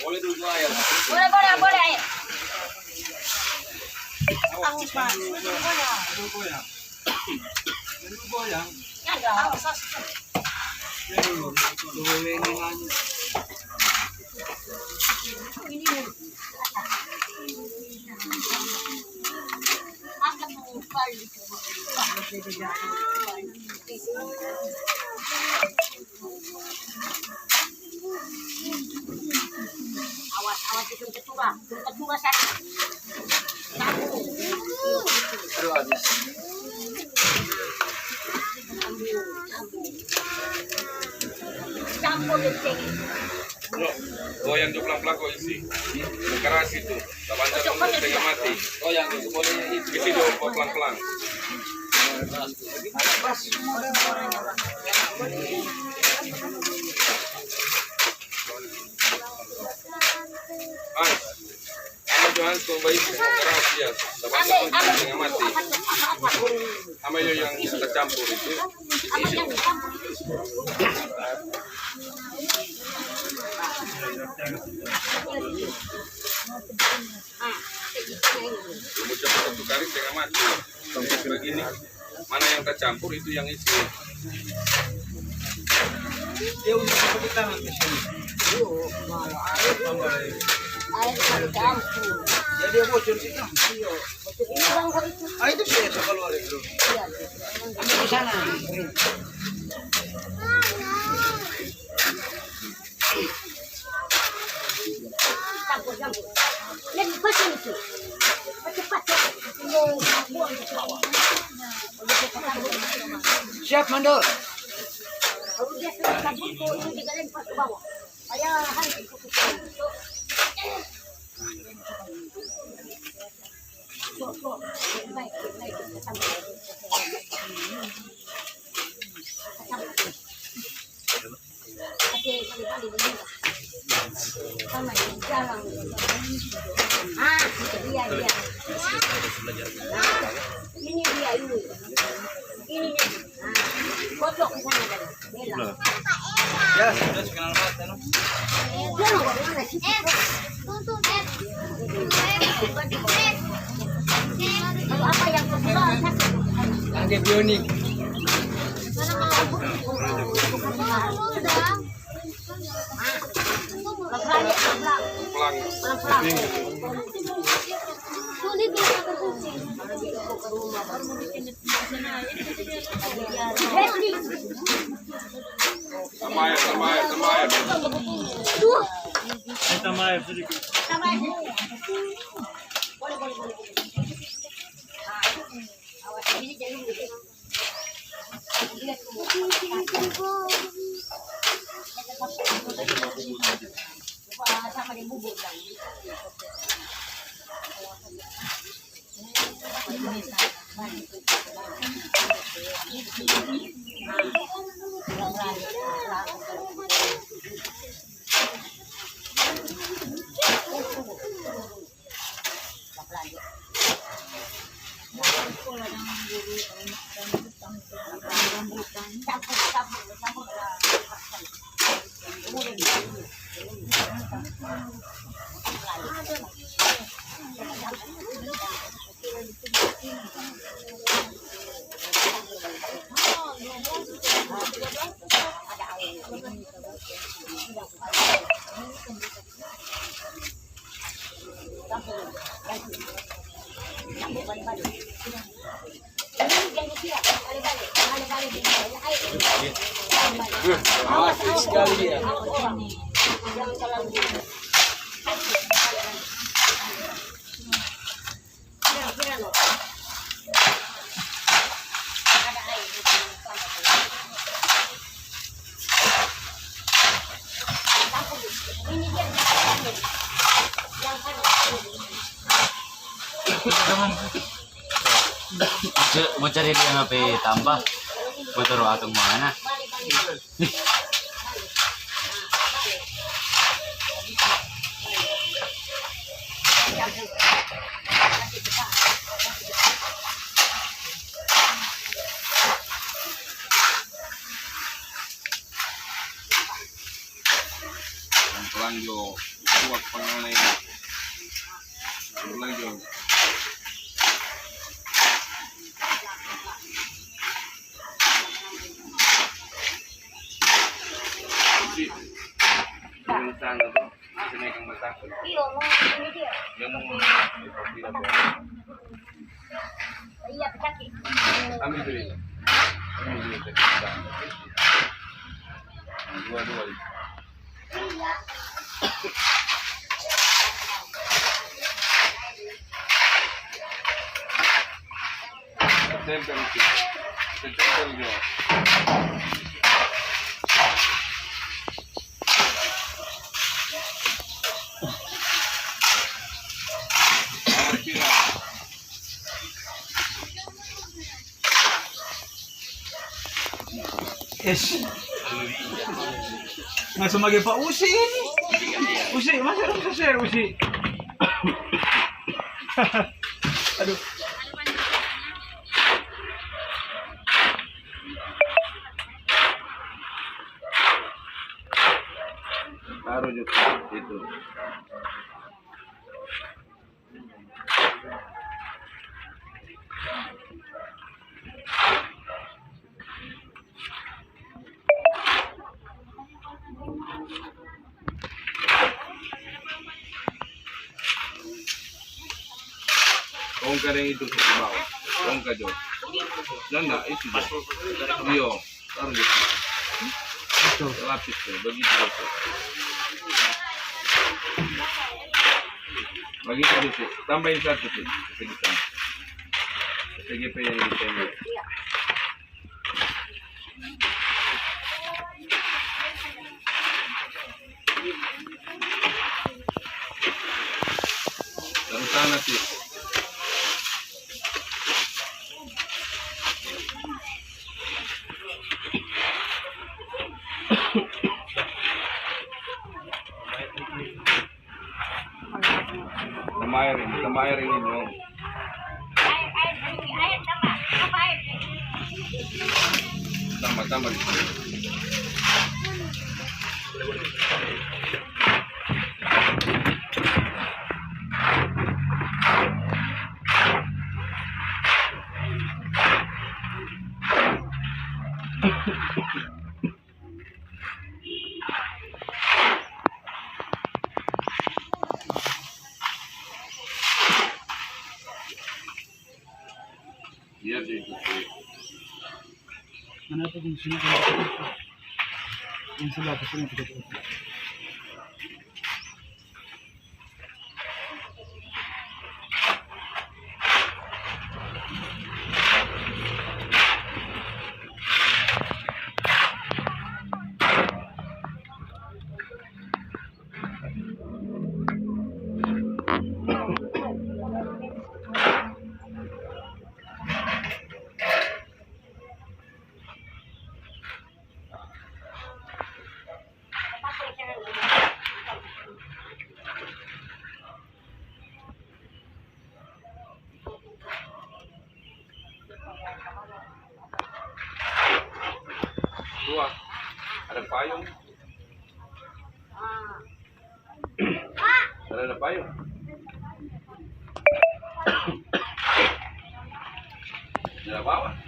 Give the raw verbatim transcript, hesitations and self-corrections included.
Boleh dulu air. Boleh, boleh, boleh, air. Awas, Pak. Dulu goyang. Dulu goyang. Dulu goyang. Ya, ya. Awas, awas. Ya, dulu. Dulu ini, anu. Ini. Awas, awas, itu ketua, itu ketua sana. Aduh, habis. Campur, campur. Campur, campur. Yo, goyang jo pelan-pelan kong isi. Keras itu. Tabantar dulu, setengah mati. Goyang jo, boleh isi. Isi jo pelan-pelan. Hans. Anu jo, Hans, kong baisi, kong keras, ya. Tabantar dulu, setengah mati. Sama jo yang kita campur itu. Isi jo. Kamu coba satu kali setengah mati. Sampai begini. Mana yang tacampur itu yang isi. Dia udah pakai tangan ke sini. Tambah lagi. Air campur. Ya, dia bocor situ. Iya. Bocor ini, Bang, kok itu. Ah, itu sudah keluar itu. Iya. Ambil di sana. Campur, campur. Yang betul itu. Cepat, cepat. Siap, mandor. Kalau dia sudah campur, tuh, ini kita lempar ke bawah. Supaya hancur. Tuh, tuh. Baik, baik, baik. Campur. Campur. Ah, dia, dia. Ah, ini dia, ini. Ini nih. Ah, gocok ke sana tadi. Bela. Ya, sudah kenal banget, no? Dia mau ke mana sih? Kalau apa yang kebetulan sakit? Yang dia bionik. Tambah air, tambah air, tambah air. Eh, tambah air sedikit. Mo cari dia H P tambah. Mo taru akang mana? Pelan-pelan jo, kuat pengennya. Pelan-pelan jo. Isi. Yang sana tuh, sini yang masak. Iya, mau ini dia. Yang mau, tidak boleh. Iya, pecah. Ambil dulu ini. Ambil dulu ini. Dua-dua ini. Tempel itu. Tempel juga. Awas, Pira. Es. Nggak sama kayak Pak Usi ini. Usi, masa dong seser Usi? Aduh. Taruh juga itu. Tongka deng itu, tongka jo. Nanda, itu jo. Iyo. Taruh di situ. Lapis tu, bagitu jo. Bagitu jo. Tambahin satu tu, segi sana. Segi pe yang di tengah. Taruh sana, Sis. Tambah air ini, tambah air ini dong. Tambah, tambah di sini. Iya sih, itu sih. Mana tuh di sini? Yang sebelah ke sini kita tuh. Tua, ada payung. Ada, ada payung. Ada apa?